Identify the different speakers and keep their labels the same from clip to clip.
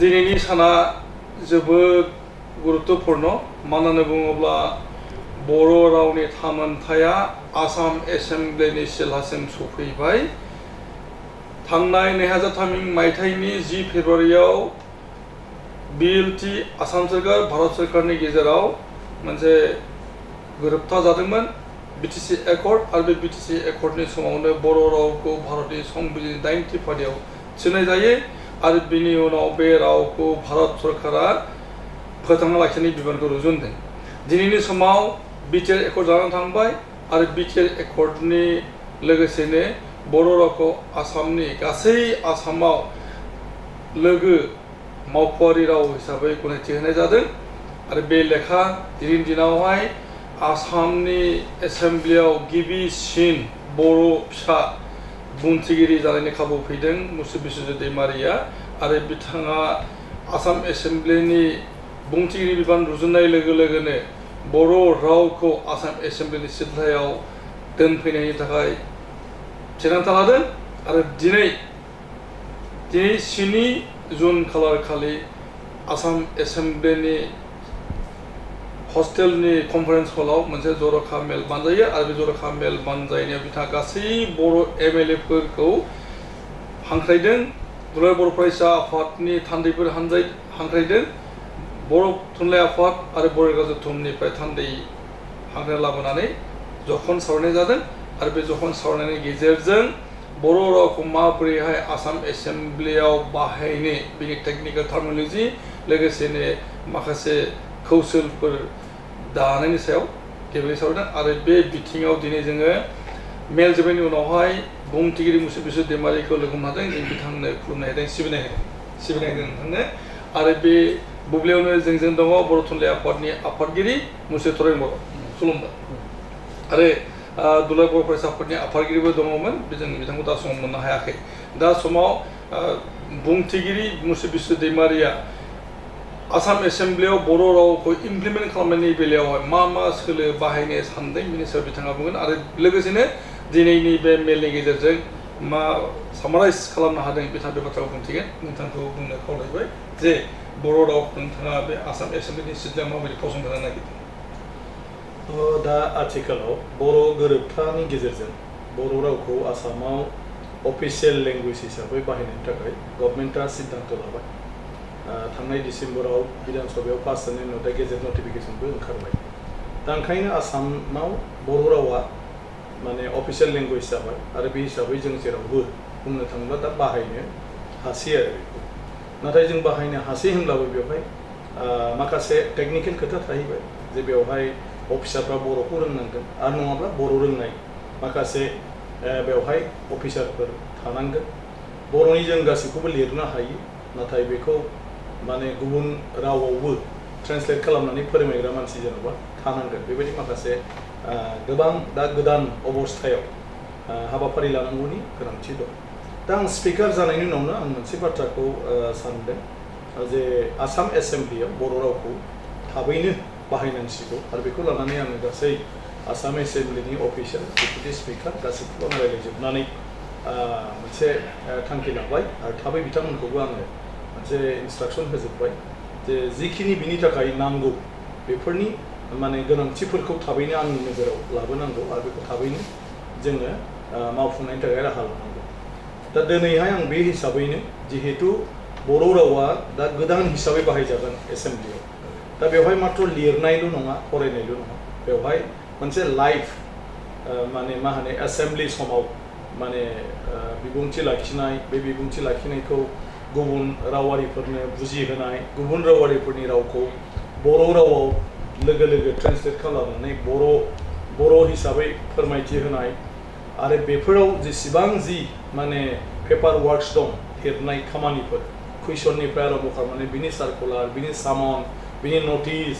Speaker 1: दिनैनि साना जोबोद गुरुत्वपूर्ण मानो होनना बुङोब्ला बर' रावनि थामोनथाया आसाम एसेमब्लिनि सिलहासिम सफैबाय। थांनाय 2003 मायथाइनि 10 फेब्रुआरियाव बिएलटि आसाम सरकार भारत सरकारनि गेजेराव मोनसे गोरोबथा जादोंमोन बिटिसि एकर्ड आरो बे बिटिसि एकर्डनि समावनो बर' रावखौ भारतनि संबिजिरनि 9थि फारियाव थिसननाय जायो आरो बिनि उनाव बे रावखौ भारत सरकारा फोथांना लाखिनायनि बिबानखौ रुजुनदों। दिनैनि समाव बिटिआर एकर्ड जानानै थांबाय आरो बिटिआर एकर्डनि लोगोसेनो बर' रावखौ आसामनि गासै आसामाव लोगो मावख'आरि राव हिसाबै गनायथि होनाय जादों आरो बे लेखा दिनैनि दिनावहाय आसामनि एसेमब्लियाव गिबिसिन बर' फिसा बुंथिगिरि जानायनि खाबु फैदों मुसु बिस्वजित दैमारिया आरो बिथाङा आसाम एसेमब्लिनि बुंथिगिरि बिबान रुजुननाय लोगो लोगोनो बर' रावखौ आसाम एसेमब्लिनि सिदलायाव दोनफैनायनि थाखाय थिरांथा लादों आरो दिनै 7 जुन खालार खालि आसाम एसेमब्लिनि हस्टेलनि कनफारेन्स हलाव मोनसे जर'खा मेल बानजायो आरो बे जर'खा मेल बानजायनायाव बिथाङा गासै बर' एमएलएफोरखौ हांख्रायदों। दुलाराय बर' फरायसा आफादनि थान्दैफोर हांख्रायदों। बर' थुनलाइ आफाद आरो बर' जथुमनिफ्राय थान्दै हांख्रायना लाबोनानै जखन सावरायनाय जादों आरो बे जखन सावरायनायनि गेजेरजों बर' रावखौ माबोरैहाय आसाम एसेमब्लियाव बाहायनो बिनि टेक्निकेल टार्मिन'लजि लोगोसेनो माखासे कौशलफोर दानायनि सायाव गेबेङै सावरायदों आरो बे बिथिङाव दिनै जोङो मेल जोबनायनि उनावहाय बुंथिगिरि मुसु बिस्वजित दैमारिखौ लोगो मोनदों। जों बिथांनो खुलुमनाय होदों सिबिनाय होदों नोंथांनो आरो बे बुब्लियावनो जोंजों दङ बर' थुनलाइ आफादनि आफादगिरि मुसु तरेन बर' खुलुमबाय आरो दुलाराय बर' फरायसा आफादनि आफादगिरिबो दङमोन जों बिथांखौ दा समाव मोननो हायाखै। दा समाव बुंथिगिरि मुसु बिस्वजित दैमारिया आसाम एसेमब्लियाव बर' रावखौ इमप्लिमेन्ट खालामनायनि बेलायावहाय मा सोलो बाहायनो सानदों बिनि सायाव बिथाङा बुंगोन आरो लोगोसेनो दिनैनि बे मेलनि गेजेरजों मा सामाराइज खालामनो हादों बिथाङा बे बाथ्राखौ बुंथिगोन। नोंथांखौ बुंनो खावलायबाय जे बर' रावखौ नोंथाङा बे आसाम एसेमब्लिनि सिदलायाव माबायदि फसंथानो नागिरदों।
Speaker 2: दा आथिखालाव बर' गोरोबथानि गेजेरजों बर' रावखौ आसामाव अफिसियेल लेंगुवेज हिसाबै बाहायनायनि थाखाय गभर्नमेन्टआ सिद्धांत लाबाय। थांनाय डिसेम्बराव बिधान सभायाव पास जानायनि उनाव दा गेजेट नटिफिकेसनबो ओंखारबाय। दा ओंखायनो आसामाव बर' रावा माने अफिसियेल लेंगुवेज जाबाय आरो बे हिसाबै जों जेरावबो बुंनो थाङोब्ला दा बाहायनो हासै आरो बेखौ। नाथाय जों बाहायनो हासै होनब्लाबो बेवहाय माखासे टेक्निकेल खोथा थाहैबाय जे बेवहाय अफिसारफ्रा बर'खौ रोंनांगोन आरो नङाब्ला बर' रोंनाय माखासे बेवहाय अफिसारफोर थानांगोन। बर'नि जों गासैखौबो लिरनो हायो नाथाय बेखौ माने गुबुन रावावबो ट्रेन्सलेट खालामनानै फोरमायग्रा मानसि जेन'बा थानांगोन। बेबायदि माखासे गोबां दा गोदान अबस्थायाव हाबाफारि लानांगौनि गोनांथि दं। दा आं स्पिकार जानायनि उनावनो आं मोनसे बाथ्राखौ सानदों जे आसाम एसेमब्लियाव बर' रावखौ थाबैनो बाहायनांसिगौ आरो बेखौ लानानै आङो गासै आसाम एसेमब्लिनि अफिसियेल डेपुटि स्पिकार गासैखौबो आं रायज्लायजोबनानै मोनसे थांखि लाबाय आरो थाबै बिथांमोनखौबो आङो मोनसे इन्सट्राक्सन होजोब्बाय जे जिखिनि बिनि थाखाय नांगौ बेफोरनि माने गोनांथिफोरखौ थाबैनो आंनि नोजोराव लाबोनांगौ आरो बेखौ थाबैनो जोङो मावफुंनायनि थाखाय राहा लानांगौ। दा दिनैहाय आं बे हिसाबैनो जिहेतु बर' रावा दा गोदान हिसाबै बाहायजागोन एसेमब्लियाव। दा बेवहाय मात्र लिरनायल' नङा फरायनायल' नङा बेवहाय मोनसे लाइभ माने मा होनो एसेमब्लि समाव माने बिबुंथि लाखिनाय बे बिबुंथि लाखिनायखौ गुबुन रावारिफोरनो बुजिहोनाय गुबुन रावारिफोरनि रावखौ बर' रावाव लोगो लोगो ट्रेन्सलेट खालामनानै बर' हिसाबै फोरमायथि होनाय आरो बेफोराव जेसेबां जि माने पेपार वार्कस दं लिरनाय खामानिफोर कुइसननिफ्राय आरम्भ खालामनानै बिनि सार्कुलार बिनि सामन बिनि नटिस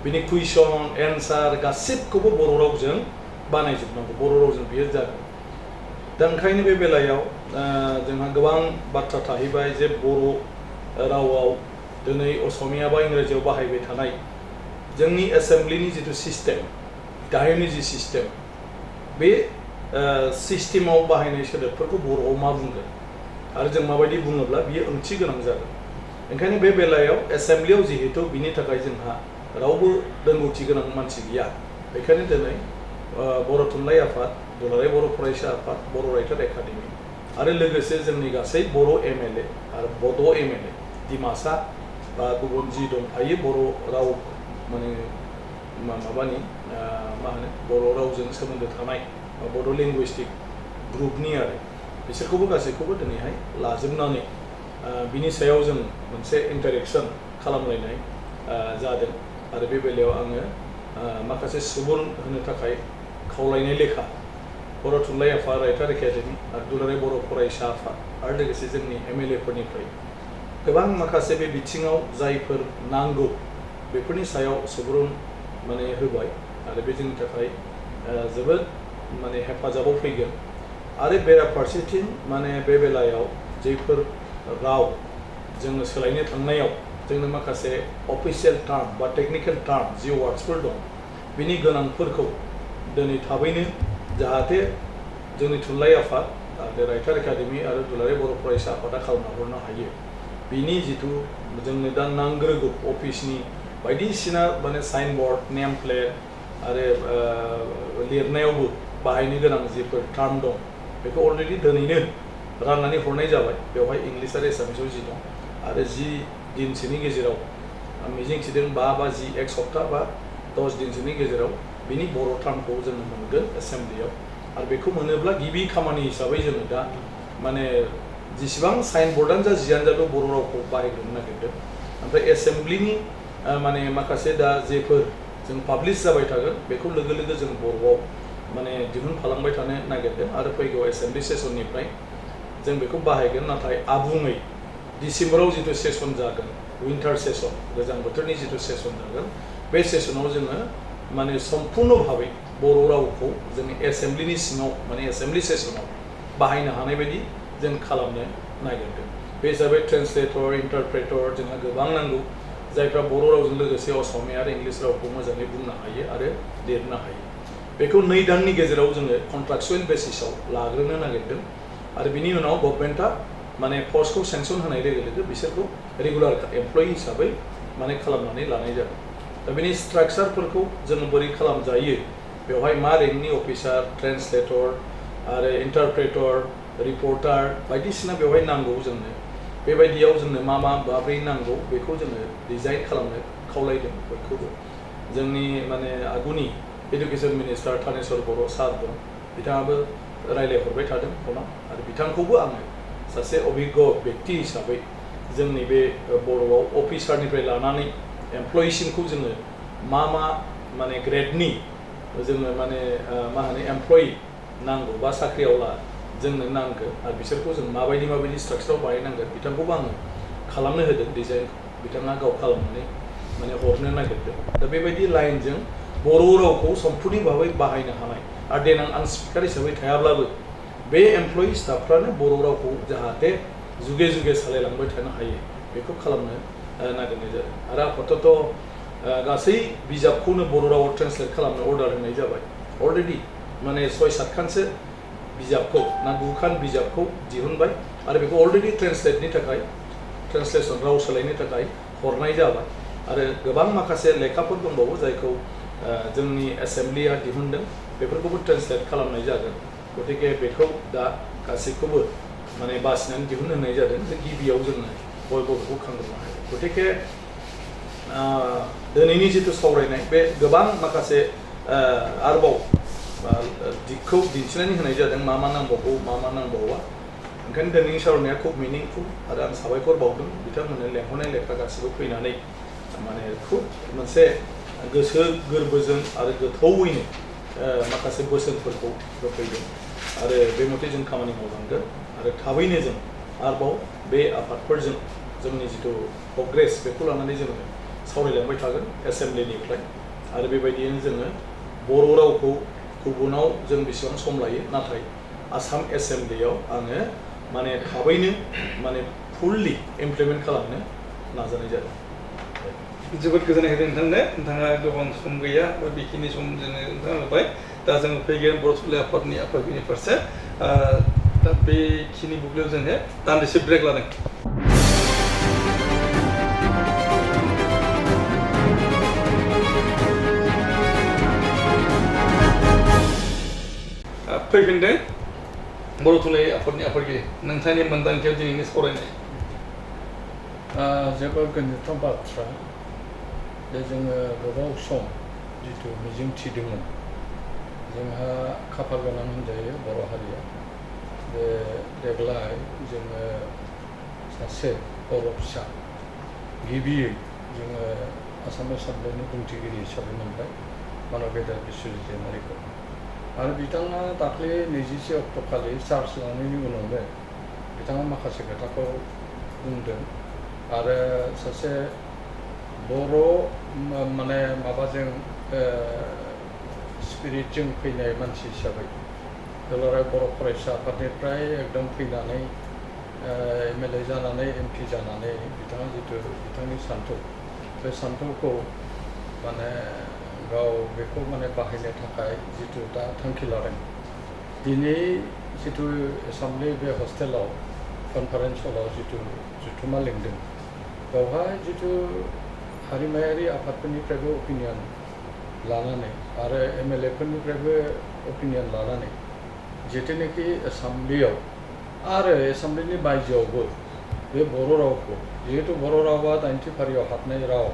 Speaker 2: बिनि कुइसन एन्सार गासिबखौबो बर' रावजों बानायजोबनांगौ बर' रावजों बियो जागोन। दा ओंखायनो बे बेलायाव जोंहा गोबां बाथ्रा थाहैबाय जे बर' रावाव दिनै असमिया बा इंराजियाव बाहायबाय थानाय जोंनि एसेमब्लिनि जिथु सिस्टेम गाहायनि जि सिस्टेम बे सिस्टेमाव बाहायनाय सोदोबफोरखौ बर'आव मा बुंगोन आरो जों माबायदि बुङोब्ला बियो ओंथि गोनां जागोन। ओंखायनो बे बेलायाव एसेम्ब्लियाव जिहेतु बिनि थाखाय जोंहा रावबो रोंगौथि गोनां मानसि गैया बेखायनो दिनै बर' थुनलाइ आफाद, दुलाराय बर' फरायसा आफाद, बर' रायथार एकाडेमि आरो लोगोसे जोंनि गासै बर' MLA आरो बड' MLA डिमासा बा गुबुन जि दंफायो बर' राव माने माबानि मा होनो बर' रावजों सोमोन्दो थानाय बड' लिंगुइस्टिक ग्रुपनि आरो बिसोरखौबो गासैखौबो दिनैहाय लाजोबनानै बिनि सायाव जों मोनसे इन्टारेक्सन खालामलायनाय जादों आरो बे बेलायाव आङो माखासे सुबुरुन होनो थाखाय खावलायनाय लेखा बर' थुनलाइ आफाद, रायथार एकाडेमि आरो दुलाराय बर' फरायसा आफाद आरो लोगोसे जोंनि MLA फोरनिफ्राय गोबां माखासे बे बिथिङाव जायफोर नांगौ बेफोरनि सायाव सुबुरुन माने होबाय आरो बे जोंनि थाखाय जोबोद माने हेफाजाबाव फैगोन आरो बेराफारसेथिं माने बे बेलायाव जायफोर राव जोङो सोलायनो थांनायाव जोंनो माखासे अफिसियेल टार्म बा टेक्निकेल टार्म जि वार्ड्सफोर दं बिनि गोनांफोरखौ दिनै थाबैनो जाहाथे जोंनि थुनलाइ आफाद आरो रायथार एकाडेमि आरो दुलाराय बर' फरायसा आफादा खालामना हरनो हायो बिनि जिथु जोंनो दा नांग्रोगौ अफिसनि बायदिसिना माने साइन बोर्ड, नेम प्लेट आरो लिरनायावबो बाहायनो गोनां जिफोर टार्म दं बेखौ अलरेडि दिनैनो राननानै हरनाय जाबाय बेवहाय इंलिश आरो एसामिसाव जि दं आरो 10 दिनसोनि गेजेराव मिजिंथिदों 5 बा 10 एक सप्ताह बा 10 दिनसोनि गेजेराव बिनि बर' टार्मखौ जोङो मोनगोन एसेम्ब्लियाव आरो बेखौ मोनोब्ला गिबि खामानि हिसाबै जोङो दा माने जेसेबां साइन बर्डआनो जा जियानो जा बर' रावखौ बाहायग्रोनो नागिरदों ओमफ्राय एसेम्ब्लिनि माने माखासे दा जेफोर जों पाब्लिश जाबाय थागोन बेखौ लोगो लोगो जों बर'आव माने दिहुनफालांबाय थानो नागिरदों आरो फैगौ एसेम्ब्लि सेसननिफ्राय जों बेखौ बाहायगोन नाथाय आबुङै डिसेम्बराव जिथु सेसन जागोन विन्टार सेसन गोजां बोथोरनि जिथु सेसन जागोन बे सेसनाव जोङो माने सम्पूर्ण भाबै बर' रावखौ जोंनि एसेम्ब्लिनि सिङाव माने एसेम्ब्लि सेसनाव बाहायनो हानाय बायदि जों खालामनो नागिरदों बे हिसाबै ट्रेन्सलेटर इन्टारप्रेटर जोंहा गोबां नांगौ जायफ्रा बर' रावजों लोगोसे असमिया आरो इंलिश रावखौ मोजाङै बुंनो हायो आरो लिरनो हायो बेखौ 2 दाननि गेजेराव जोङो कन्ट्राक्चुयेल बेसिसाव लाग्रोनो नागिरदों आरो बिनि उनाव गभर्नमेन्टआ माने पस्टखौ सेंसन होनाय लोगो लोगो बिसोरखौ रेगुलार एमप्लयि हिसाबै माने खालामनानै लानाय जादों दा बेनि स्ट्राक्चारफोरखौ जों बोरै खालामजायो बेवहाय मा रेंकनि अफिसार ट्रेन्सलेटर आरो इन्टारप्रेटर रिपर्टार बायदिसिना बेवहाय नांगौ जोंनो बेबायदियाव जोंनो मा माब्रै नांगौ बेखौ जोङो डिजाइन खालामनो खावलायदों बयखौबो जोंनि माने आगुनि एडुकेशन मिनिस्टार थानेश्वर बर' सार दं बिथाङाबो रायलायहरबाय थादों फनाव आरो बिथांखौबो आङो सासे अभिज्ञ व्यक्ति हिसाबै जोंनि बे बर'आव अफिसारनिफ्राय लानानै एमप्लयिसिमखौ जोङो मा माने ग्रेडनि जोङो माने मा होनो एमप्लयि नांगौ बा साख्रियावला जोंनो नांगौ आरो बिसोरखौ जों माबायदि स्ट्राक्चाराव बाहायनांगोन बिथांखौबो आङो खालामनो होदों डिजाइन बिथाङा गाव खालामनानै माने हरनो नागिरदों दा बेबायदि लाइनजों बर' रावखौ सम्पुर्न भाबै बाहायनो हानाय आरो देनां आं स्पिकार हिसाबै थायाब्लाबो बे एमप्लयि स्टाफफ्रानो बर' रावखौ जाहाथे जुगे जुगे सालायलांबाय थानो हायो बेखौ खालामनो नागिरनाय जादों आरो आपातत गासै बिजाबखौनो बर' रावाव ट्रेन्सलेट खालामनो अर्डार होनाय जाबाय अलरेडि माने 6-7 खानसो बिजाबखौ ना 9 खान बिजाबखौ दिहुनबाय आरो बेखौ अलरेडि ट्रेन्सलेटनि थाखाय ट्रेन्सलेसन राव सोलायनो थाखाय हरनाय जाबाय आरो गोबां माखासे लेखाफोर दंबावो जायखौ जोंनि एसेम्ब्लिया दिहुनदों बेफोरखौबो ट्रेन्सलेट खालामनाय जागोन गतिके बेखौ दा गासैखौबो माने बासिनानै दिहुनहोनाय जादों गिबियाव जोङो बयबो बेखौ खांग्रोनो हायो गतिके दिनैनि जिथु सावरायनाय बे गोबां माखासे आरोबाव दिगखौ दिन्थिनानै होनाय जादों मा नांबावगौ मा नांबावा ओंखायनो दिनैनि सावरायनाया खुब मिनिंफुल आरो आं साबायखर बावदों बिथांमोननो लेंहरनाय लेखा गासिबो फैनानै माने खुब मोनसे गोसो गोरबोजों आरो गोथौवैनो माखासे बोसोनफोरखौ होफैदों आरो बे मथे जों खामानि मावलांगोन आरो थाबैनो जों आरोबाव बे आफादफोरजों जोंनि जिथु प्रग्रेस बेखौ लानानै जोङो सावरायलांबाय थागोन एसेम्ब्लिनिफ्राय आरो बेबायदियैनो जोङो बर' रावखौ गुबुनाव जों बेसेबां सम लायो नाथाय आसाम एसेम्ब्लियाव आङो माने थाबैनो माने फुल्लि इमप्लिमेन्ट खालामनो नाजानाय जादों
Speaker 1: जोबोद गोजोननाय होदों नोंथाङा गोबां सम गैया बेखिनि सम जोङो नोंथाङा होबाय दा जों फैगोन बर' थुनलाइ आफादनि आफादगिरि फारसे दा बेखिनि बुब्लियाव जोङो दान्दिसे ब्रेक लादों फैफिनदों बर' थुनलाइ आफादनि आफादगिरि नोंथांनि मोनदांथियाव दिनैनि सावरायनाय
Speaker 3: जोबोद गोजोनथाव बाथ्रा बे जोङो गोबाव सम जिथु मिजिं थिदोंमोन जोंहा खाफाल गोनां होनजायो बर' हारिया बे देग्लाय जोङो सासे बर' फिसा गिबियै जोङो आसाम एसेमब्लिनि बुंथिगिरि हिसाबै मोनबाय मानब गेदेर बिस्वजित दैमारिखौ आरो बिथाङा दाख्लै 21 अक्ट'खालि चार्ज लानायनि उनावनो बिथाङा माखासे खोथाखौ बुंदों आरो सासे बर' माने माबाजों स्पिरिटजों फैनाय मानसि हिसाबै दुलाराय बर' फरायसा आफादनिफ्राय एकदम फैनानै MLA जानानै MP जानानै बिथाङा जिथु बिथांनि सान्थौ बे सान्थौखौ माने गाव बेखौ माने बाहायनो थाखाय जिथु दा थांखि लादों दिनै जिथु एसेमब्लि बे हस्टेलाव कनफारेन्स हलाव जिथु जथुमा लिंदों बेवहाय जिथु हारिमायारि आफादफोरनिफ्रायबो अपिनियन लानानै आरो MLA फोरनिफ्रायबो अपिनियन लानानै जिथुनाखि एसेमब्लियाव आरो एसेमब्लिनि बायजोआवबो बे बर' रावखौ जिहेतु बर' रावा 90 फारियाव हाबनाय राव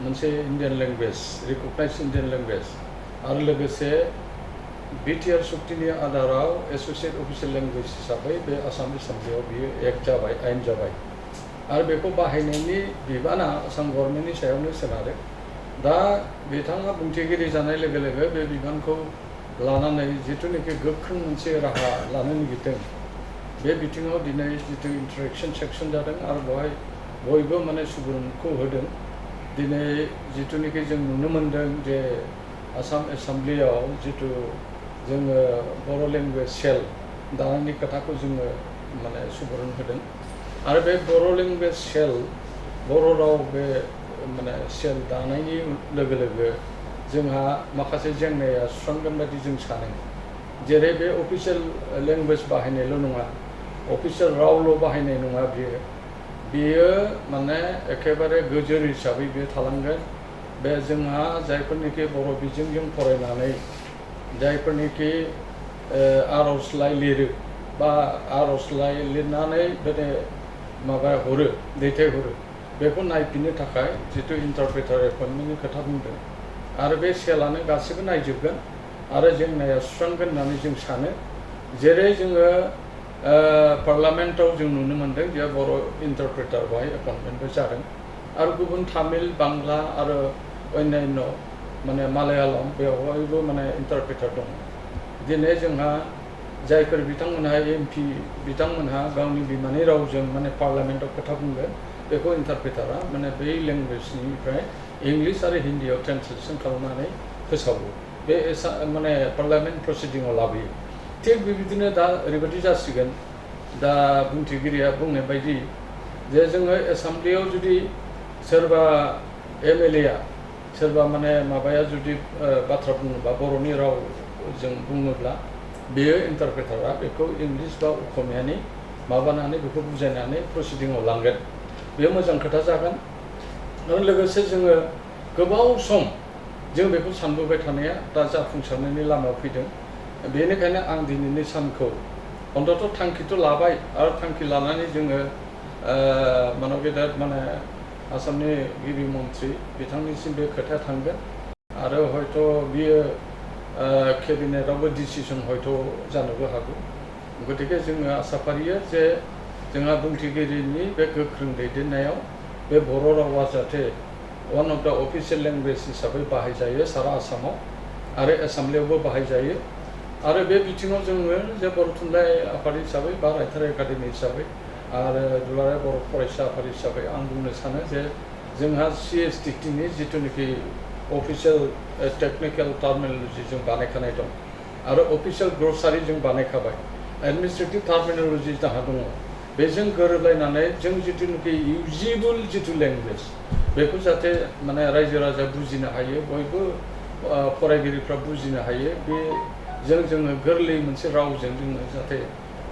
Speaker 3: मोनसे Indian language recognize Indian language आरो लोगोसे BTR सुक्तिनि आधाराव एसोसिएट अफिसियेल लेंगुवेज हिसाबै बे आसाम एसेमब्लियाव बियो एक्ट जाबाय आयेन जाबाय आरो बेखौ बाहायनायनि बिबाना आसाम गभर्नमेन्टनि सायावनो सोनारो दा बिथाङा बुंथिगिरि जानाय लोगो लोगो बे बिबानखौ लानानै जिथुनाखि गोख्रों मोनसे राहा लानो नागिरदों बे बिथिङाव दिनै जिथु इन्टारेक्शन सेक्सन जादों आरो बेवहाय बयबो माने सुबुरुनखौ होदों दिनै जिथुनाखि जों नुनो मोन्दों जे आसाम एसेमब्लियाव जिथु जोङो बर' लेंगुवेज सेल दानायनि खोथाखौ जोङो माने सुबुरुन होदों आरो बे बर' लेंगुवेज सेल बर' राव बे माने सेल दानायनि लोगो लोगो जोंहा माखासे जेंनाया सुस्रांगोन बायदि जों सानो जेरै बे अफिसियेल लेंगुवेज बाहायनायल' नङा अफिसियेल रावल' बाहायनाय नङा बियो माने एखेबारे गोजोर हिसाबै बियो थालांगोन बे जोंहा जायफोरनिखि बर' बिजोंजों फरायनानै जायफोरनिखि आर'जलाइ लिरो बा आर'जलाइ लिरनानै बे माबा हरो दैथायहरो बेखौ नायफिननो थाखाय जिथु इन्टारप्रेटार एपइन्टमेन्टनि खोथा बुंदों आरो बे सेलानो गासैबो नायजोबगोन आरो जेंनाया सुस्रांगोन होननानै जों सानो जेरै जोङो पार्लामेन्टआव जों नुनो मोन्दों जे बर' इन्टारप्रेटार बेवहाय एपइन्टमेन्टबो जादों आरो गुबुन तामिल बांला आरो अन्यान्य माने मालायालम बेवहायबो माने इन्टारप्रेटार दं दिनै जोंहा जायफोर बिथांमोनहा MP बिथांमोनहा गावनि बिमानि रावजों माने पार्लामेन्टआव खोथा बुंगोन बेखौ इन्टारप्रेटारा माने बै लेंगुवेजनिफ्राय इंलिश आरो हिन्दीआव ट्रेन्सलेसन खालामनानै फोसावो बे माने पार्लामेन्ट प्रसिडिंआव लाबोयो थिग बेबायदिनो दा ओरैबायदि जासिगोन दा बुंथिगिरिया बुंनाय बायदि जे जोङो एसेमब्लियाव जुदि सोरबा MLA सोरबा माने माबाया जुदि बाथ्रा बुङोबा बर'नि रावजों बुङोब्ला बेयो इन्टारप्रेटारा बेखौ इंलिश बा असमियानि माबानानै बेखौ बुजायनानै प्रसिडिंआव लांगोन बेयो मोजां खोथा जागोन आरो लोगोसे जोङो गोबाव सम जों बेखौ सानबोबाय थानाया दा जाफुंसारनायनि लामायाव फैदों बेनिखायनो आं दिनैनि सानखौ अन्तत' थांखिथ' लाबाय आरो थांखि लानानै जोङो मानब गेदेर माने आसामनि गिबि मन्थ्रि बिथांनिसिम बे खोथाया थांगोन आरो हयथ' बियो केबिनेटआवबो डिसिसन हयथ' जानोबो हागौ गतिके जोङो आसा फारियो जे जोंहा बुंथिगिरिनि बे गोख्रों दैदेननायाव बे बर' रावा जाहाथे वान अफ द अफिसियेल लेंगुवेज हिसाबै बाहायजायो सारा आसामाव आरो एसेमब्लियावबो बाहायजायो आरो बे बिथिङाव जोङो जे बर' थुनलाइ आफाद हिसाबै बा रायथार एकाडेमि हिसाबै आरो दुलाराय बर' फरायसा आफाद हिसाबै आं बुंनो सानो जे जोंहा CSTTनि जिथुनाखि अफिसियेल टेक्निकेल टार्मिनलजि जों बानायखानाय दं आरो अफिसियेल ग्रसारि जों बानायखाबाय एडमिनिस्ट्रेटिभ टार्मिनलजि जोंहा दङ बेजों गोरोबलायनानै जों जिथुनाखि इउजिबोल जिथु लेंगुवेज बेखौ जाहाथे माने रायजो राजा बुजिनो हायो बयबो फरायगिरिफ्रा बुजिनो हायो बे जोङो गोरलै मोनसे रावजों जोङो जाहाथे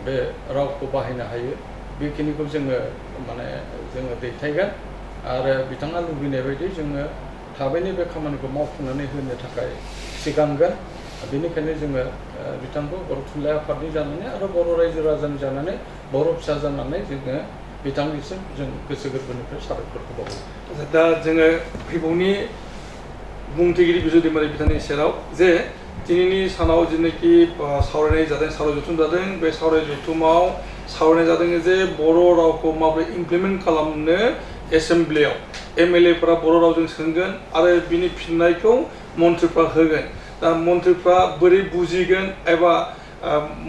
Speaker 3: बे रावखौ बाहायनो हायो बेखिनिखौ जोङो माने जोङो दैथायगोन आरो बिथाङा लुबैनाय बायदि जोङो थाबैनो बे खामानिखौ मावफुंनानै होनो थाखाय सिगांगोन बेनिखायनो जोङो बिथांखौ बर' थुनलाइ आफादनि जानानै आरो बर' रायजो राजानि जानानै बर' फिसा जानानै जोङो बिथांनिसिम जों गोसो गोरबोनिफ्राय साबायखरखौ बावो।
Speaker 1: दा जोङो फैगौनि बुंथिगिरि बिजय दैमारि बिथांनि सेराव जे दिनैनि सानाव जेनाखि सावरायनाय जादों सावराय जथुम जादों बे सावराय जथुमाव सावरायनाय जादों जे बर' रावखौ माबोरै इमप्लिमेन्ट खालामनो एसेमब्लियाव MLA फोरा बर' रावजों सोंगोन आरो बिनि फिननायखौ मन्थ्रिफ्रा होगोन। दा मन्थ्रिफ्रा बोरै बुजिगोन एबा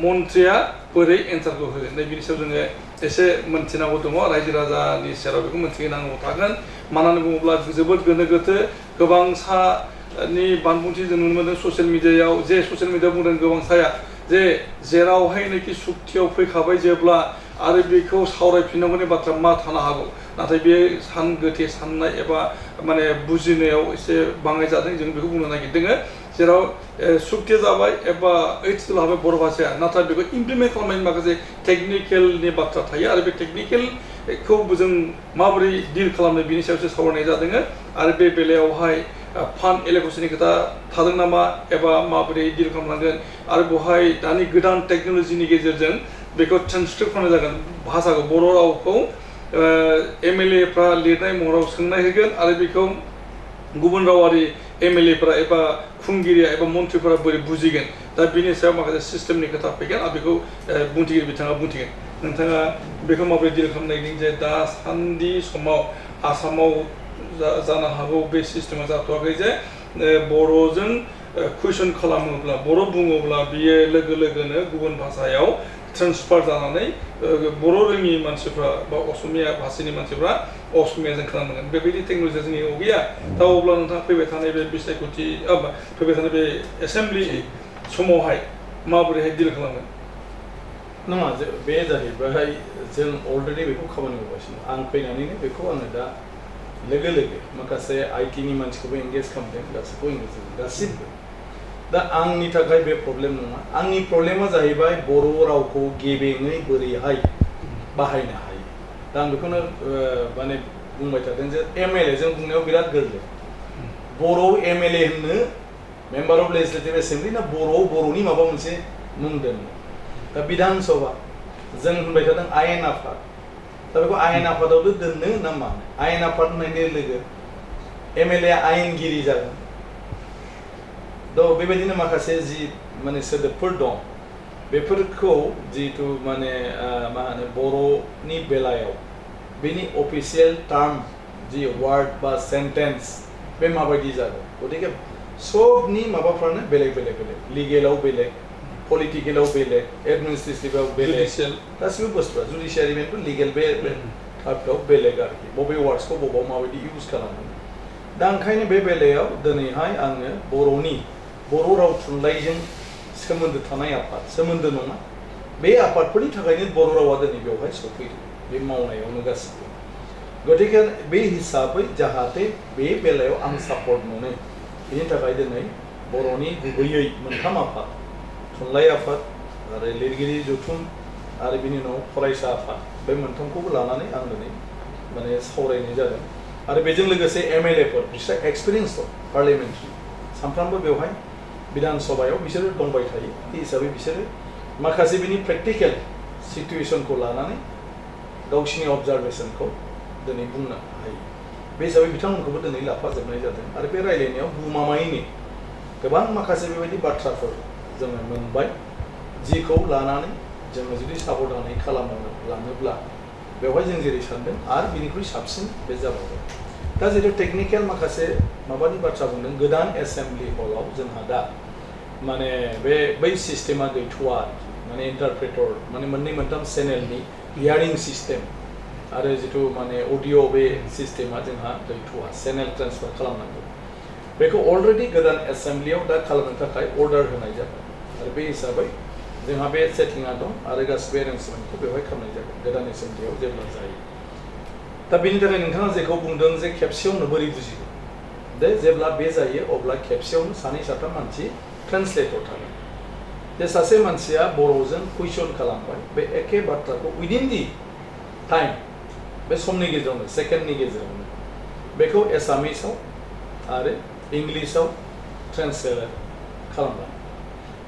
Speaker 1: मन्थ्रिया बोरै एन्सारखौ होगोन नै बिनि सायाव जोङो एसे मोनथिनांगौ दङ रायजो राजानि सेराव बेखौ मोनथिनांगौ थागोन। मानो होनना बुङोब्ला जोबोद गोनो गोथो गोबां सानि बानबुंथि जों नुनो मोनदों ससियेल मिडियायाव जे ससियेल मिडियायाव बुंदों गोबां साया जे जेरावहायनोखि सुक्तियाव फैखाबाय जेब्ला आरो बेखौ सावरायफिननांगौनि बाथ्रा मा थानो हागौ नाथाय बे गोथे साननाय एबा माने बुजिनायाव एसे बाङाय जादों जों बेखौ बुंनो नागिरदों जेराव सुक्ति जाबाय एबा ओइथ्सुल हाबाय बर' भाषाया नाथाय बेखौ इमप्लिमेन्ट खालामनायनि माखासे टेकनिकेलनि बाथ्रा थायो आरो बे टेकनिकेलखौ जों माबोरै डिल खालामनो बिनि सायावसो सावरायनाय जादों आरो बे बेलायावहाय फान्ड एल'केशननि खोथा थादों नामा एबा माबोरै डिल खालामनांगोन आरो बेवहाय दानि गोदान टेक्न'लजिनि गेजेरजों बेखौ ट्रान्सक्रिप्ट खालामनाय जागोन भाषाखौ बर' रावखौ MLA फ्रा लिरनाय महराव सोंनाय होगोन आरो बेखौ गुबुन रावारि MLA फ्रा एबा खुंगिरिया एबा मन्थ्रिफोरा बोरै बुजिगोन दा बिनि सायाव माखासे सिस्टेमनि खोथा फैगोन आरो बेखौ बुंथिगिरि बिथाङा बुंथिगोन। नोंथाङा बेखौ माबोरै डिल खालामनायदों जे दासान्दि समाव आसामाव जानो हागौ बे सिस्टेमा जाथ'वाखै जे बर'जों कुइसन खालामोब्ला बर' बुङोब्ला बियो लोगो लोगोनो गुबुन भाषायाव ट्रेन्सफार जानानै बर' रोङि मानसिफ्रा बा असमिया भाषानि मानसिफ्रा असमियाजों खालामनांगोन बेबायदि टेक्न'लजिया जोंनियाव गैया। दा अब्ला नोंथाङा फैबाय थानाय बे बिसायख'थि फैबाय थानाय बे एसेमब्लि समावहाय माबोरैहाय डिल खालामगोन?
Speaker 2: नङा बे जाहैबाय जों अलरेडि बेखौ खामानि मावगासिनो आं फैनानैनो बेखौ आङो दा लोगो लोगो माखासे IT नि मानसिखौबो एंगेज खालामदों गासैखौबो एंगेज गासिबो दा आंनि थाखाय बे प्रब्लेम नङा आंनि प्रब्लेमा जाहैबाय बर' रावखौ गेबेङै बोरैहाय बाहायनो हायो दा आं बेखौनो माने बुंबाय थादों जे MLA जों बुंनायाव बिराद गोरलै बर' MLA होननो मेम्बार अफ लेजिस्लेटिभ एसेम्बलि ना बर'नि माबा मोनसे मुं दोनो दा बिधान सभा जों होनबाय थादों आयेन आफाद दा बेखौ आयेन आफादावबो दोननो ना मानो आयेन आफाद होननाय लोगो MLA आयेनगिरि जागोन दा बेबायदिनो माखासे जि माने सोदोबफोर दं बेफोरखौ जिहेतु माने मा होनो बर'नि बेलायाव बेनि अफिसियेल टार्म जि वार्ड बा सेन्टेन्स बे माबायदि जागोन गतिके सबनि माबाफ्रानो बेलेग बेलेग बेलेग लिगेलाव बेलेग पलिटिकेलाव बेलेग एडमिनिस्ट्रेटिभआव बेलेग गासिबो बुस्थुआ जुडिशियारिमेन्ट लिगेल बे टाइपआव बेलेग आरोखि बबे वार्ड्सखौ बबाव माबायदि इउज खालामो दा ओंखायनो बे बेलायाव दिनैहाय आङो बर' राव थुनलाइजों सोमोन्दो थानाय आफाद सोमोन्दो नङा बे आफादफोरनि थाखायनो बर' रावा दिनै बेवहाय सफैदों बे मावनायावनो गासिबो गतिके बे हिसाबै जाहाथे बे बेलायाव आं सापर्ट मोनो बेनि थाखाय दिनै बर'नि गुबैयै मोनथाम आफाद थुनलाइ आफाद आरो लिरगिरि जथुम आरो बिनि उनाव फरायसा आफाद बे मोनथामखौबो लानानै आं दिनै माने सावरायनाय जादों आरो बेजों लोगोसे MLA फोर बिस्रा एक्सपिरियेन्स दं पार्लियामेन्टारि सानफ्रामबो बेवहाय बिधान सभायाव बिसोरो दंबाय थायो बे हिसाबै बिसोरो माखासे बिनि प्रेक्टिकेल सिटुएसनखौ लानानै गावसिनि अबजारभेसनखौ दिनै बुंनो हायो बे हिसाबै बिथांमोनखौबो दिनै लाफाजोबनाय जादों आरो बे रायलायनायाव बुमामायैनो गोबां माखासे बेबायदि बाथ्राफोर जोङो मोनबाय जिखौ लानानै जोङो जुदि साबधानै खालामलाङोब्ला बेवहाय जों जेरै सानदों आरो बिनिख्रुइ साबसिन बे जाबावगोन दा जेरै टेकनिकेल माखासे माबानि बाथ्रा बुंदों गोदान एसेम्बलि हलाव जोंहा दा माने बै सिस्टेमा गैथ'वा आरोखि माने इन्टारप्रेटर माने मोननै मोनथाम चेनेलनि हियारिं सिस्टेम आरो जिथु माने अडिअ बे सिस्टेमा जोंहा गैथ'वा चेनेल ट्रेन्सफार खालामनांगौ बेखौ अलरेडि गोदान एसेम्बलियाव दा खालामनो थाखाय अर्डार होनाय जाबाय आरो बे हिसाबै जोंहा बे सेटिंआ दं आरो गासिबो एरेन्जमेन्टखौ बेवहाय खालामनाय जागोन गोदान एसेम्बलियाव जेब्ला जायो दा बेनि थाखाय नोंथाङा जेखौ बुंदों जे खेबसेयावनो बोरै बुजिगोन दे जेब्ला बे जायो अब्ला खेबसेयावनो सानै साथाम मानसि ट्रेन्सलेटर थागोन जे सासे मानसिया बर'जों कुइसन खालामबाय बे एखे बाथ्राखौ उइदिन दि टाइम बे समनि गेजेरावनो सेकेन्डनि गेजेरावनो बेखौ एसामिसाव आरो इंलिसाव ट्रेन्सलेट खालामबाय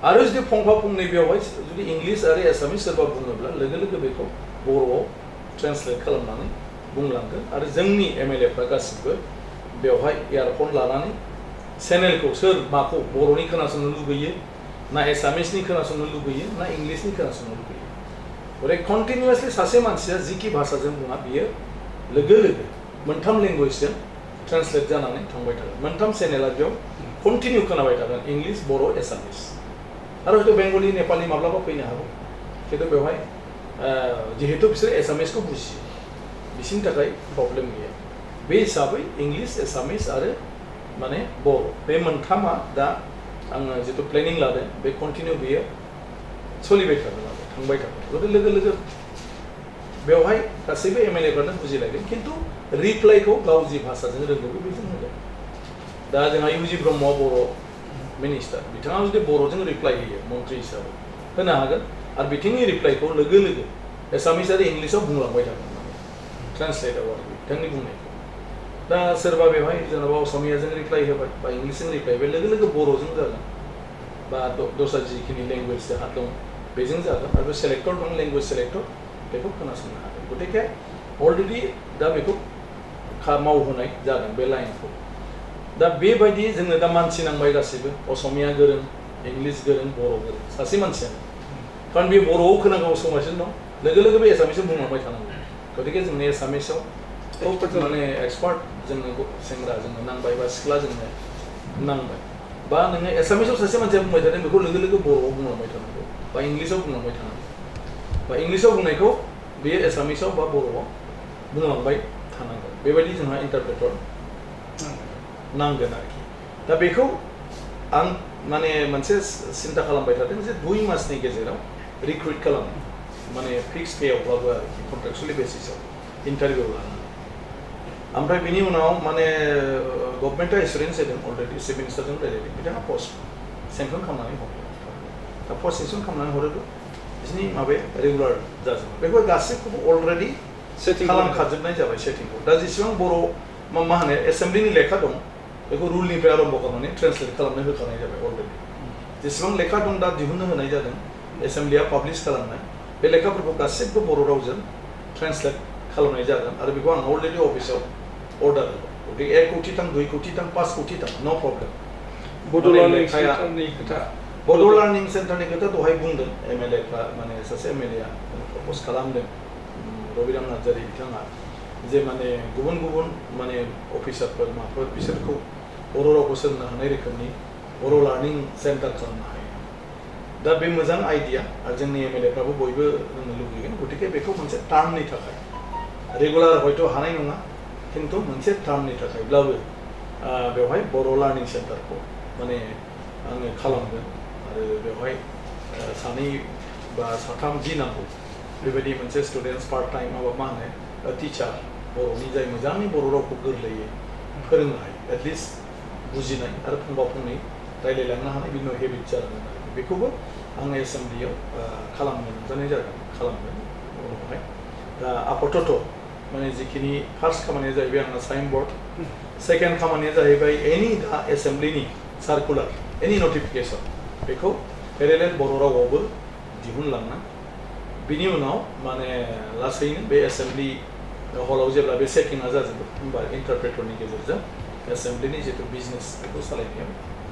Speaker 2: आरो जुदि फंफा फंनै बेवहाय जुदि इंलिश आरो एसामिस सोरबा बुङोब्ला लोगो लोगो बेखौ बर'आव ट्रेन्सलेट खालामनानै बुंलांगोन आरो जोंनि MLA फ्रा गासिबो बेवहाय इयारफन लानानै चेनेलखौ सोर माखौ बर'नि खोनासंनो लुगैयो ना एसामिसनि खोनासंनो लुगैयो ना इंलिशनि खोनासंनो लुगैयो गरे कन्टिनिउअसलि सासे मानसिया जिखि भाषाजों बुङा बियो लोगो लोगो मोनथाम लेंगुवेजजों ट्रेन्सलेट जानानै थांबाय थागोन मोनथाम चेनेला बेयाव कन्टिनिउ खोनाबाय थागोन इंलिश बर' एसामिस आरो हयथ' बेंगलि नेपालि माब्लाबा फैनो हागौ खिन्थु बेवहाय जिहेतु बिसोर एसामिसखौ बुजियो बिसिनि थाखाय प्रब्लेम गैया बे हिसाबै इंलिश एसामिस आरो माने बर' बे मोनथामा दा आङो जितु प्लेनिं लादों बे कन्टिनिउ बेयो सोलिबाय थागोन आरो थांबाय थागोन गथे लोगो लोगो बेवहाय गासैबो MLA फ्रानो बुजिलायगोन खिन्थु रिप्लाइखौ गाव जि भाषाजों रोंगौ बेजों होगोन दा जोंहा UG ब्रह्म बर' मिनिस्टार बिथाङा जुदि बर'जों रिप्लाइ होयो मन्त्रि हिसाबै होनो हागोन आरो बिथांनि रिप्लाइखौ लोगो लोगो एसामिस आरो इंलिशाव बुंलांबाय थागोन माने ट्रान्सलेटआव आरो बिथांनि बुंनायखौ दा सोरबा बेवहाय जेनेबा असमियाजों रिप्लाइ होबाय बा इंलिशजों रिप्लाइ होबाय लोगो लोगो बर'जों जागोन बा दस्रा जिखिनि लेंगुवेज जोंहा दं बेजों जागोन आरो सेलेक्टर दं लेंगुवेज सेलेक्टर बेखौ खोनासंनो हागोन गतिके अलरेडि दा बेखौ मावहोनाय जादों बे लाइनखौ दा बेबायदि जोंनो दा मानसि नांबाय गासैबो असमिया गोरों इंलिश गोरों बर' गोरों सासे मानसियानो खारन बे बर'आव खोनांगौ समासिनो दं लोगो लोगो बे एसामिसआव बुंलांबाय थानांगौ गतिके जोंनो एसामिसआव माने एक्सपार्ट जोंनो सेंग्रा जोंनो नांबाय बा सिख्ला जोंनो नांबाय बा नोङो एसामिसआव सासे मानसिया बुंबाय थादों बेखौ लोगो लोगो बर'आव बुंलांबाय थानांगौ बा इंलिशआव बुंलांबाय थानांगौ बा इंलिशआव बुंनायखौ बेयो एसामिसआव बा बर'आव बुंलांबाय थानांगोन बेबायदि जोंहा इन्टारप्रेटर नांगोन आरोखि दा बेखौ आं माने मोनसे सिन्था खालामबाय थादों जे 2 मासनि गेजेराव रिक्रुइट खालामो माने फिक्स पेआवब्लाबो आरोखि कन्ट्रेक्चुवेलि बेसिसआव इन्टारभिउ लानानै ओमफ्राय बिनि उनाव माने गभर्नमेन्टआ एसुरेन्स होदों अलरेडि चिफ मिनिस्टारजों रायज्लायदों बिथाङा पस्ट सेंसन खालामनानै हरो दा पस्ट सेंसन खालामनानै हरोब्ला बिसोरनि माबाया रेगुलार जाजोबो बेखौ गासैखौबो अलरेडि खालामखाजोबनाय जाबाय सेटिंखौ दा जेसेबां बर' मा होनो एसेम्ब्लिनि लेखा दं बेखौ रुलनिफ्राय आरम्भ खालामनानै ट्रेन्सलेट खालामनो होखानाय जाबाय अलरेडि जेसेबां लेखा दं दा दिहुननो होनाय जादों एसेम्ब्लिया पाब्लिश खालामनाय बे लेखाफोरखौ गासैबो बर' रावजों ट्रेन्सलेट खालामनाय जागोन आरो बेखौ आं अलरेडि अफिसाव अर्डार होबाय गतिके 1 कोटि थां 2 कोटि थां 5 कोटि थां नो प्रब्लेम बड' लार्निं सेन्टारनि खोथा दहाय बुंदों MLA फ्रा माने सासे MLA प्रप'ज खालामदों रबिराम नार्जारि बिथाङा जे माने गुबुन गुबुन माने अफिसारफोर माफोर बिसोरखौ बर' रावखौ सोलोंनो हानाय रोखोमनि बर' लार्निं सेन्टार खालामनो हायो दा बे मोजां आइडिया आरो जोंनि MLA फ्राबो बयबो रोंनो लुगैगोन गतिके बेखौ मोनसे टार्मनि थाखाय रेगुलार हयथ' हानाय नङा खिन्थु मोनसे टार्मनि थाखायब्लाबो बेवहाय बर' लार्निं सेन्टारखौ माने आङो खालामगोन आरो बेवहाय सानै बा साथाम जि नांगौ बेबायदि मोनसे स्टुडेन्टस पार्ट टाइम माबा मा होनो टिचार बर'नि जाय मोजाङै बर' रावखौ गोरलैयै फोरोंनो हायो एटलिस्ट बुजिनाय आरो फंबा फंनै रायलायलांनो हानाय बिनि उनाव हेबिट जालांगोन आरो बेखौबो आङो एसेम्ब्लियाव खालामनो नाजानाय जागोन खालामगोन उनावहाय दा आपातत माने जिखिनि फार्स्ट खामानिया जाहैबाय आंना साइन बर्ड सेकेन्ड खामानिया जाहैबाय एनि दा एसेम्ब्लिनि सार्कुलार एनि नटिफिकेसन बेखौ पेरेलेल बर' रावआवबो दिहुनलांना बिनि उनाव माने लासैनो बे एसेम्ब्लि हलाव जेब्ला बे सेटिंआ जाजोबो होमबा इन्टारप्रेटरनि गेजेरजों एसेम्ब्लिनि जितु बिजनेस बेखौ सालायनायाव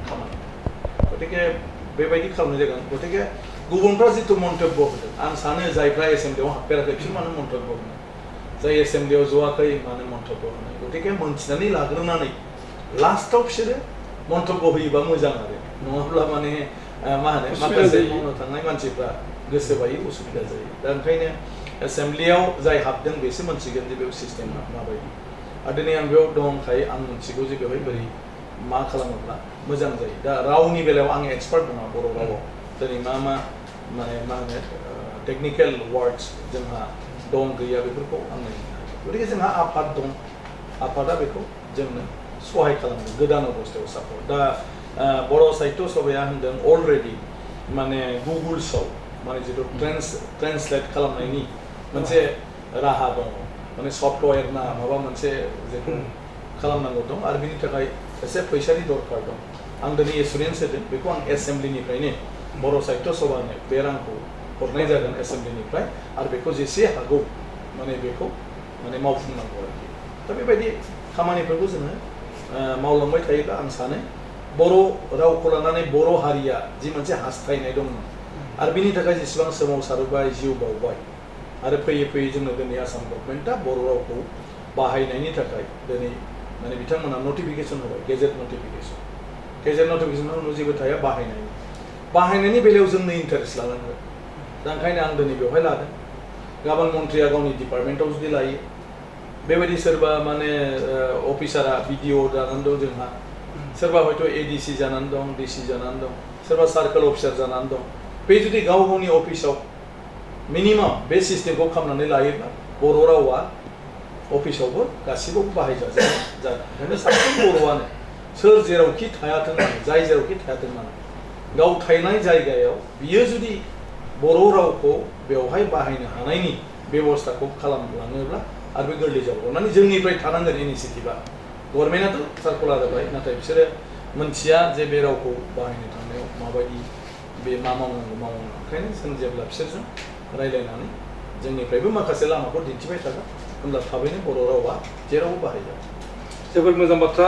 Speaker 2: खामानि गतिके बेबायदि खालामनाय जागोन गतिके गुबुनफ्रा जितु मन्तब्य होदों आं सानो जायफ्रा एसेम्ब्लियाव हाबफेराखै बिसोर मानो मन्तब्य होनो जाय एसेम्ब्लियाव ज'वाखै मानो मन्तब्य होनो गतिके मोनथिनानै लाग्रोनानै लास्टआव बिसोरो मन्तब्य होयोबा मोजां आरो नङाब्ला माने मा होनो माखासे मावनो थांनाय मानसिफ्रा गोसो बायि उसुबिदा जायो दा ओंखायनो एसेम्ब्लियाव जाय हाबदों बेसो मोनथिगोन जे बे सिस्टेमा माबायदि आरो दिनै आं बेयाव दंखायो आं मोनथिगौ जे बेवहाय बोरै मा खालामोब्ला मोजां जायो दा रावनि बेलायाव आं एक्सपार्ट नङा बर' रावाव दिनै मा माने मा होनो टेकनिकेल वार्डस जोंहा दं गैया बेफोरखौ आङो गतिके जोंहा आफाद दं आफादा बेखौ जोंनो सहाय खालामो गोदान अबस्थायाव सापर्ट दा बर' साहित्य सभाया होनदों अलरेडि माने गुगोल्सआव माने जितु ट्रेन्सलेट खालामनायनि मोनसे राहा दङ माने सफ्टवेयर ना माबा मोनसे जेखौ खालामनांगौ दं आरो बिनि थाखाय एसे फैसानि दरखार दं आं दिनै एसुरेन्स होदों बेखौ आं एसेम्ब्लिनिफ्रायनो बर' साहित्य सभानो बे रांखौ हरनाय जागोन एसेम्ब्लिनिफ्राय आरो बेखौ जेसे हागौ माने बेखौ माने मावफुंनांगौ आरोखि दा बेबायदि खामानिफोरखौ जोङो मावलांबाय थायोब्ला आं सानो बर' रावखौ लानानै बर' हारिया जि मोनसे हास्थायनाय दंमोन आरो बिनि थाखाय जेसेबां सोमावसारबाय जिउ बावबाय आरो फैयै फैयै जोंनो दिनै आसाम गभर्नमेन्टआ बर' रावखौ बाहायनायनि थाखाय दिनै माने बिथांमोना नटिफिकेसन होबाय गेजेट नटिफिकेसनाव जेबो थाया बाहायनायनि बेलायाव जोंनो इन्टारेस्ट लानांगोन दा ओंखायनो आं दिनै बेवहाय लादों गाबोन मन्थ्रिया गावनि डिपार्टमेन्टआव जुदि लायो बेबायदि सोरबा माने अफिसारा बिडिअ जानानै दं जोंहा सोरबा हयथ' एडिसि जानानै दं डिसि जानानै दं सोरबा सार्कोल अफिसार जानानै दं बे जुदि गाव गावनि अफिसाव मिनिमाम बे सिस्टेमखौ खालामनानै लायोब्ला बर' रावा अफिसावबो गासिबावबो बाहायजागोन ओंखायनो साफ्रोम बर'आनो सोर जेरावखि थायाथों मानो जाय जेरावखि थायाथों मानो गाव थानाय जायगायाव बियो जुदि बर' रावखौ बेवहाय बाहायनो हानायनि बेबस्थाखौ खालामलाङोब्ला आरो बे गोरलै जाबावगोन माने जोंनिफ्राय थानांगोन इनिसियेटिभा गभर्नमेन्टआथ' सार्कुलार होबाय नाथाय बिसोरो मोनथिया जे बे रावखौ बाहायनो थांनायाव माबायदि बे मा मावनांगौ ओंखायनो जों जेब्ला बिसोरजों रायज्लायनानै जोंनिफ्रायबो माखासे लामाखौ दिन्थिबाय थागोन होमब्ला थाबैनो बर' रावा जेरावबो बाहायजागोन
Speaker 1: जोबोद मोजां बाथ्रा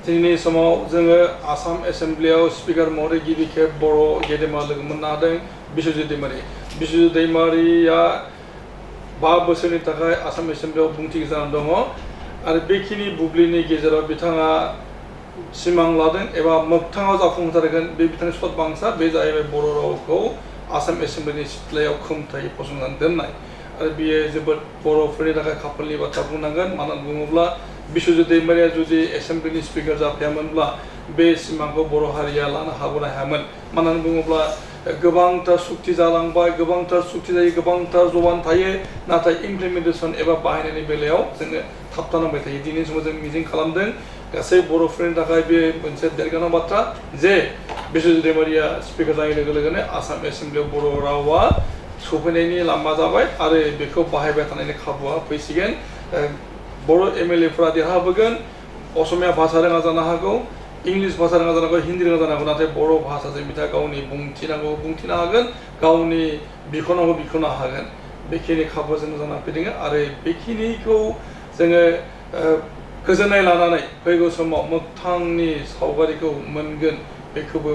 Speaker 1: दिनैनि समाव जोङो आसाम एसेम्ब्लियाव स्पिकार महरै गिबि खेब बर' गेदेमा लोगो मोननो हादों बिस्वजित दैमारिया 5 बोसोरनि थाखाय आसाम एसेम्ब्लियाव बुंथिगिरि जानानै दङ आरो बेखिनि बुब्लिनि गेजेराव बिथाङा सिमां लादों एबा मोगथाङाव जाफुंसारगोन बे बिथांनि सत बांसा बे जाहैबाय बर' रावखौ आसाम एसेम्ब्लिनि सिथ्लायाव खोमथायै फसंनानै दोननाय आरो बियो जोबोद बर'फोरनि थाखाय खाफालनि बाथ्रा बुंनांगोन मानो होनना बुङोब्ला बिस्वजित दैमारिया जुदि एसेम्ब्लिनि स्पिकार जाफायामोनब्ला बे सिमांखौ बर' हारिया लानो हागौमोन मानो होनना बुङोब्ला गोबांथार सुक्ति जालांबाय गोबांथार सुक्ति जायो गोबांथार जबान थायो नाथाय इमप्लिमेन्टेसन एबा बाहायनायनि बेलायाव जोङो थाबथानांबाय थायो दिनैनि समाव जों मिजिं खालामदों गासै बर'फोरनि थाखाय बे मोनसे देरगानां बाथ्रा जे बिस्वजित दैमारिया स्पिकार जानाय लोगो लोगोनो आसाम एसेम्ब्लियाव बर' रावा सफैनायनि लामा जाबाय आरो बेखौ बाहायबाय थानायनि खाबुआ फैसिगोन बर' एमएलएफोरा देरहाबोगोन असमिया भाषा रोङा जानो हागौ इंलिश भाषा रोङा जानो हागौ हिन्दी रोङा जानो हागौ नाथाय बर' भाषाजों बिथाङा गावनि बुंथिनांगौ बुंथिनो हागोन गावनि बिख'नांगौ बिख'नो हागोन बेखिनि खाबु जों जाना फैदों आरो बेखिनिखौ जोङो गोजोननाय लानानै फैगौ समाव मोगथांनि सावगारिखौ मोनगोन बेखौबो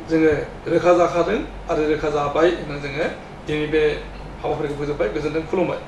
Speaker 1: जोङो रोखा जाखादों आरो रोखा जाबाय होननानै जोङो दिनै बे हाबाफारिखौ फोजोबबाय गोजोनथों खुलुमबाय